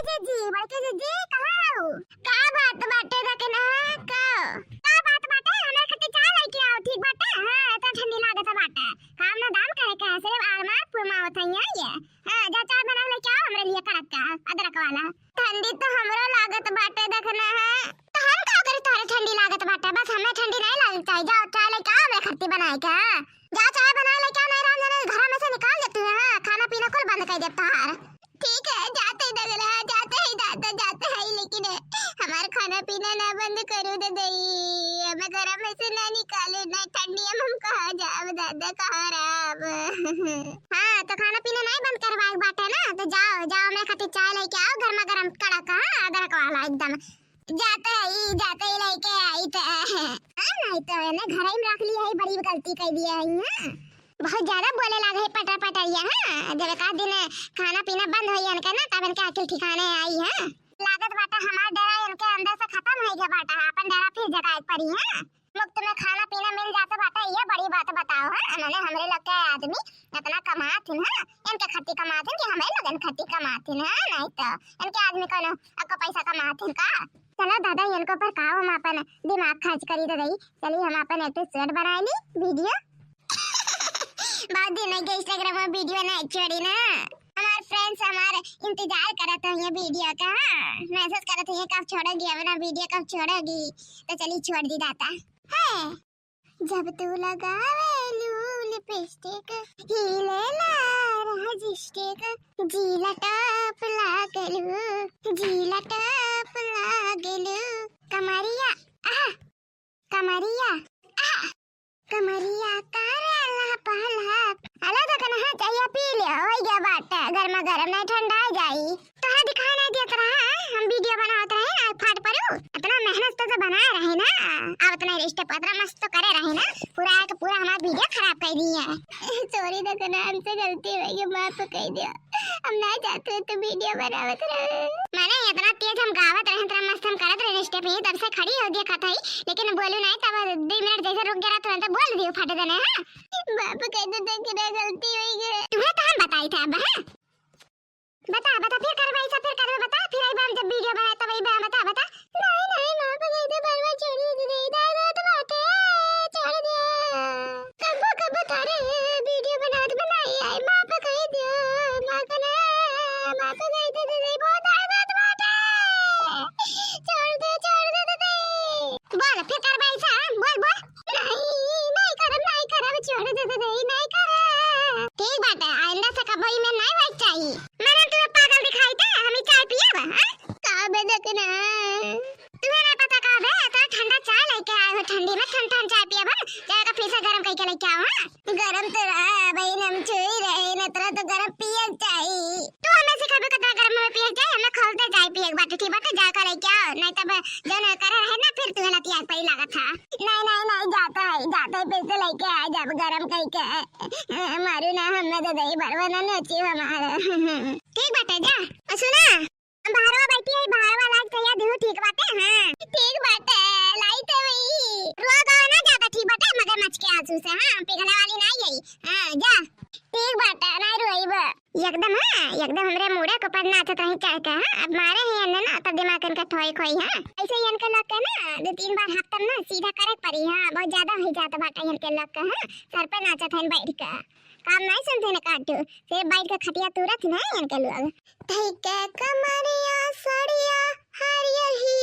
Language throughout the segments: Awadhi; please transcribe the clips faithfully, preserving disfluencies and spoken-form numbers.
जीजी, बड़की जीजी, कहाँ हऊ? का बात बाटे दखिनहा, का? का बात बाटे? हमरे खातिर चाय लइके आओ, ठीक बाटे? हाँ, इतना ठंडी लागत बाटे। काम ना दाम करे के है, सिर्फ आराम फुरमावत है यहाँ ये। हाँ, जा चाय बना लइके आओ हमरे लिए कड़क का, अदरक वाला। ठंडी तो हमरो लागत बाटे दखिनहा। तो हम का करी, तोहरे ठंडी लागत बाटे, बस हमें ठंडी नहीं लागत चाहिए। जाओ चाय लइके आओ हमरे खातिर बनाए के, हाँ। जा चाय बना लइके आओ, नहीं राम जाने घर में से निकाल देती है, हाँ, खाना पीना कुल बंद कर देब तोहार। ठीक है, जाते ही दगला, जाते ही दादा, जाते ही, लेकिन हमार खाना पीना ना बंद करू दे दई, हमें घर में से ना निकालू, ना ठंडी में हम कहाँ जाब दादा, कहाँ रहब? हाँ, तो खाना पीना नहीं बंद करवाए के बाटे ना, तो जाओ, जाओ, हमरे खातिर चाय लइके आओ, गर्मा गर्म कड़क, हाँ, अदरक वाला एकदम। जाते ही, जाते ही लइके आई त। हाँ, नहीं तो एने घर में रख ली है, बड़ी गलती कर दिया है, हाँ। बहुत ज्यादा बोले लागे है पटर पटरिया, हाँ। जब एक आध दिन खाना पीना बंद होई इनका ना, तब इनके अकिल ठिकाने आई, हाँ। लागत बाटा हमार डेरा इनके अंदर से खत्म हो गया बाटा, अपन डेरा फिर जगाए के पड़ी, हाँ। मुफ्त में खाना पीना मिल जात बाटा, ये बड़ी बात बताओ, हाँ। माने हमरे लोग के आदमी इतना कमात हिन, हाँ, इनके खातिर कमात हिन कि हमरे लोगन खातिर कमात हिन, हाँ, नहीं तो इनके आदमी कौनो अक्को पैसा कमात हिन का? चलो दादा, इनको पर का हम अपन दिमाग खर्च करी तो दई। चली हम अपन एक ठो short बनाए ली video। बहुत दिन हो गए Instagram में video नहीं छोड़ी ना। हमार friends हमार इंतजार करत हैं ये video का, हाँ, message करत हैं कब छोड़ोगी अपना video, कब छोड़ोगी? तो चली छोड़ दी दादा। है जब तू लगावेलू lipstick, हिलेला रहजिस्टिक, जीला टॉप लागेलू, जीला टॉप लागेलू। कमरिया, आहा, कमरिया, आहा, कमरिया करेला पहला। अला तो कनहा चाहिए पी ले, हो गया बात, गर्मा गर्म नहीं ठंडा जाई। तोहरा दिखाई नहीं देत रहा, हम video बनावत रहे ना, फाट परू। इतना मेहनत तो से बनाए रहे ना, अब इतना रिश्ते पत्र मस्त तो करे रहे ना, पूरा के पूरा हमारा video खराब कर दिए। Sorry दखना, हमसे गलती हो गई, माफ कर दिया। हम ना जाते तो video बनावत रहे। माने इतना तेज हम गावत रहे, इतना मस्त हम करत रहे step, ये तब से खड़ी हो गया कथई, लेकिन बोलू नहीं, तब दो मिनट जैसे रुक गया तुरंत बोल दियो फट देने, हाँ। माफ कर दे दखना, गलती हो गई। तुम्हें तो हम बताई थे अब, हाँ। बता, बता, फिर करबे ऐसा, फिर करबे, बता, फिर आई बार जब video बनाए तब आई बार बता, बता। नहीं, नहीं, माफ कर दे, बरवा छोड़ दे, दे, दे, दे, तो बात है, छोड़ दे। कब, कब तारे video बनात बनाई आई, माफ कर दे, माफ कर दे, माफ कर दे, दे, दे, बहुत दर्द बाटे। छोड़ दे, छोड़ दे, दे, दे। बोल, फिर करबे ऐसा, बोल, बोल। नहीं, नहीं करब, नहीं करब, छोड़ दे, दे, दे, नहीं करब। ठीक बाटे, आइंदा से कबो ई में नहीं होए के चाही। मैडम, तू पागल दिखाई दे, हम ई चाय पियब, हाँ? का बे दखना? तुम्हें नहीं पता का बे, इतना ठंडा चाय लेके आए हो, ठंडी में ठंड ठंड चाय पियब हम, जाएगा फिर से गरम करके लेके आओ, हाँ? गरम तो रहा, बहिन, हम छुई रहे, इतना तो गरम पिए के चाही। तू हमें सिखाबे कितना गरम में पिए के चाही, हमें खोलते चाय पिए के बाटे, ठीक बाटे, जाकर लेके आओ, नहीं तब जौन करे रहे ना, फिर तुम्हें लतिया के पड़ी लागत है। नहीं, नहीं, नहीं, जाता है, जाता है, फिर से लेके आ, जब गरम करके। मारू ना, हमें तो दही बरवा ना नोची हमारा। ठीक बाटे, जा। और सुना, हम बाहरवा बैठी है, बाहर वाला के तैयार देहू, ठीक बाटे? हाँ, ठीक बाटे, लाई तो वही। रोआ गाओ ना ज्यादा, ठीक बाटे? मगरमच्छ के आंसू से, हाँ, पिघले वाली ना यही। हाँ, जा, ठीक बाटे, ना रोइब। एकदम, हाँ, एकदम हमरे मूड़े के ऊपर नाचत रही चढ़ के, हाँ। अब मारे ही अन्ने ना, तब दिमाग इनका ठोई खोई, हाँ। ऐसे ही इनके लग के ना, दो तीन बार हफ्ता में ना सीधा करे के पड़ी, हाँ। बहुत ज्यादा हो जात बाटे इनके लग के, हाँ। सर पे नाचत है बैठ के, काम नहीं सुनते न काटू, फिर बैठ के खटिया तुरत ना इनके लोग। धइके कमरिया सड़िया हरियर ही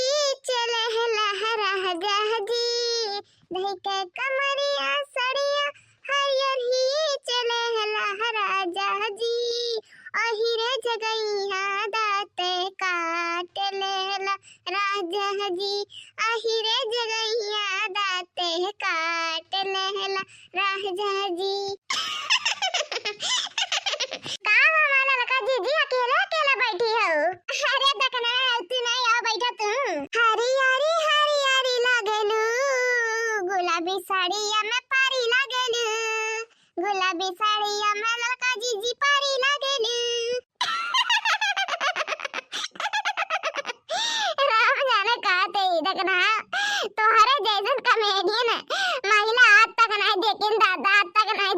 चले लहरा जहजी, धइके कमरिया सड़िया हरियर ही चले लहरा जहजी, अहिरे जगैया दाते काट लेला राजा जी, अहिरे जगैया दाते काट लेला राजा जी। का हो माँ ललका जीजी, अकेले अकेले बैठी हो? अरे दखना, तू नहीं आओ, बैठा तू। हरी हरी हरी हरी लागेलू, गुलाबी साड़िया में परी लागेलू, गुलाबी साड़िया में ललका जीजी परी लागेलू। राम जाने का ते दखना, तोहरे जैसन comedian महिला आज तक नहीं देखिन दादा, आज तक नहीं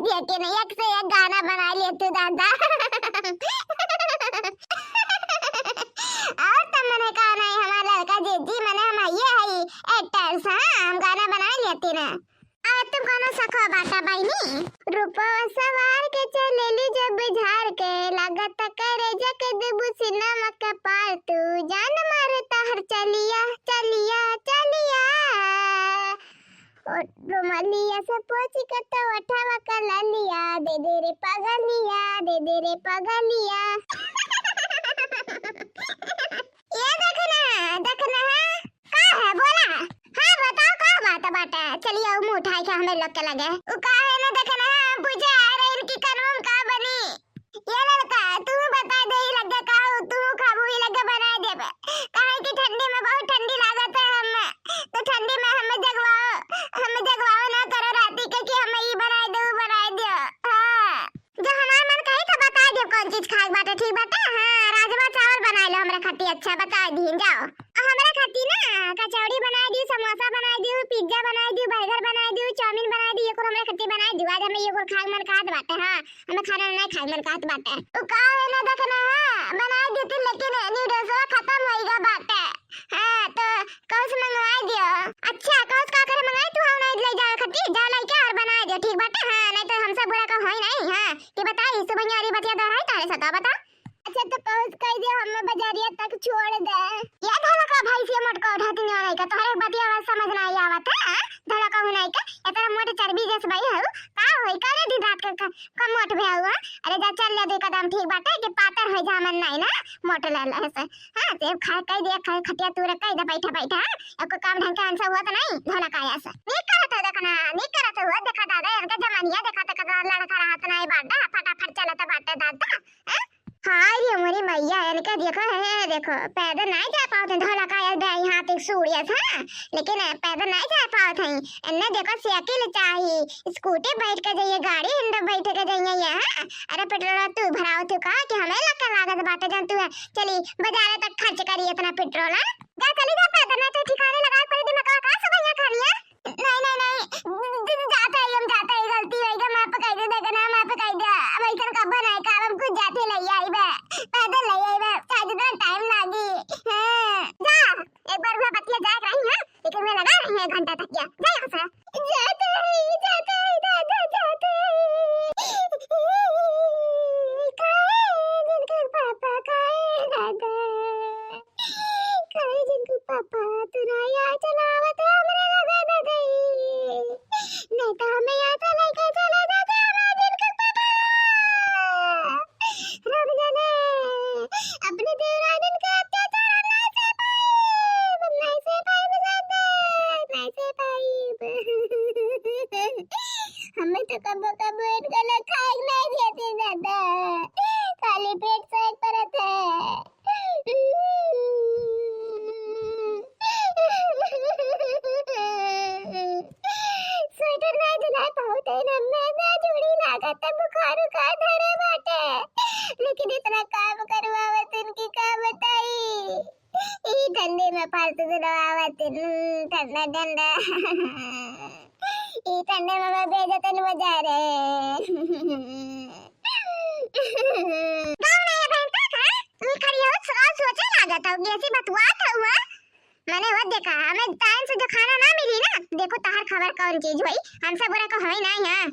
आ, तुम कौनो सखो बाटा बहिनी? रूपवा सवार के चलेली जब झार के, लागत करेजा के देबू सीना में कपार तू, जान मारे तहर चलिया, चलिया, चलिया। ओ, रुमालिया से पोंछ के तो ओठवा के ललिया, दे दे रे पगलिया, दे दे रे पगलिया। ये देखना, देखना है, का है, बोला? हाँ, बताओ, का बात बाटे? चलिए, ऊ मुँह उठाई के हमें लोग के लगे। ऊ का है ना, देखना है, हम पूछे आ रहे इनकी कनवा में का बनी। ये लड़का, तू बता दे, ई लगे का हो, तू खाबू, ई लगे बनाए देबे। काहे कि ठंडी में बहुत ठंडी लागत है हमें, तो ठंडी में हमें जगवाओ, हमें जगवाओ ना करो राती के कि हमें ई बनाए दो, ऊ बनाए दियो। हाँ, जो हमार मन कही तो बता दियो कौन चीज खाए बाटे, ठीक बाटे? हाँ, राजमा चावल बनाए लो हमरे खातिर, अच्छा बता दी, जाओ। आ, हमरे खातिर ना कचौड़ी बनाए दियो, समोसा बनाए दियो, पिज्जा बनाए दियो, बर्गर बनाए दियो, चाउमीन बनाए दियो, ये कुल हमरे खातिर बनाए दियो। आज हमें ये कुल खाए मन कहत बाटे, हाँ। हमें खाना नहीं खाए मन कहत बाटे। उ का है ना देखना है, बनाए देती लेकिन नूडल्सवा खत्म होइगा बाटे। हाँ, तो कौस मंगवाए दियो। अच्छा, कौस का करे मंगाए तू, हम नहीं ले जाए खट्टी, जा लइके और बनाए दियो, ठीक बाटे? हाँ, नहीं तो हमसे बुरा का होई नहीं, हाँ, कि बताई, सुबह वाली बतिया दोहराई तारे सता बता। अच्छा, तो कौस कह दियो, हमें बजारिया तक छोड़ दे। ये धोला का भाई से मोटका उठाती नहीं का, तोहरे बतिया आवाज समझ नहीं आवत है, हाँ? धोला का हुनाई का, इतना मोटे चर्बी जैसे भाई है, का होई, करे दिन रात का, का, का मोट भी हुआ? अरे जा चल ले दे कदम, ठीक बाटे कि पातर है जामन नहीं ना, मोट ले ले से। हाँ, ते खा, कह दिया, खा, खटिया तू रख, कह दे, बैठा, बैठा, हाँ? एको काम ढंग के हमसे हुआ तो नहीं, धोला का आया से। नीक करत हो, देखना, नीक करत हो, देखा दादा, इनका जमानिया देखा तो कदा लड़का रहत नहीं बाटा, फटाफट चलत बाटे दादा, हाँ? हाय रे मोरी मैया, इनके देखो, है, देखो, पैदल नहीं जा पावत हैं, धोला का आया दे, यहाँ तक सूड़िया था, लेकिन पैदल नहीं जा पावत हैं। इन्ने देखो, साइकिल चाही, स्कूटी बैठ के जाइए, गाड़ी हिंद बैठ के जाइए, ये, हाँ? अरे पेट्रोल तू भराओ, तू कहा कि हमें लग के लागत बाटे, जन तू है, चली बाजार तक खर्च करी इतना पेट्रोल, हाँ? जा चली जा पैदल, नहीं तो ठिकाने लगा कर दिमाग का सब यहाँ खा लिया। नहीं, नहीं, नहीं, ज-, ज-, जाते ही हम जाते ही गलती होइगा, माफ कर दे, देखना, माफ कर दे, अब ऐसा कब्बो नहीं का, हम खुद जाते ले आइबे, पैदल ले आइबे, शायद इतना टाइम लागी। हाँ, जा, एक बार हुआ बतिया जाए रही है, लेकिन मैं लगा रही है एक घंटा तक, क्या, जा यहाँ से। जाते ही, जाते ही, दादा, जाते ही। काहे जिनके पापा, काहे दादा? काहे जिनके पापा, तू ना यहाँ चलावत हमरे लगा दे गई। नहीं तो हमें यहाँ से लेके चले जाते हमारे जिनके पापा। राम जाने, अपने देवरानन के अत्याचार हम नहीं सह पाइब, हम नहीं सह पाइब दादा, नहीं सह पाइब। हमें तो कबो कबो इनका ना खाए नहीं देते दादा, खाली पेट से परत है। स्वेटर ना सिलाए पावत है ना, मैं ना जोड़ी लागत है, बुखार उखार धरे बाटे, लेकिन इतना काम करवावत इनकी का बताई। ई ठंडी में फालतू दिलवावत, हम्म, ठंडा ठंडा। ई ठंडे में मैं भेजतन बाजारे। गाँव नहीं है बहन का, हाँ? तू खड़ी हो, सो-, सोचे लागत हो, कैसी बतुआत हो, हाँ? मैंने वो देखा, हमें टाइम से जो खाना ना मिली ना, देखो तहार खबर कौन चीज हुई, हमसे बुरा को होई नहीं, हाँ?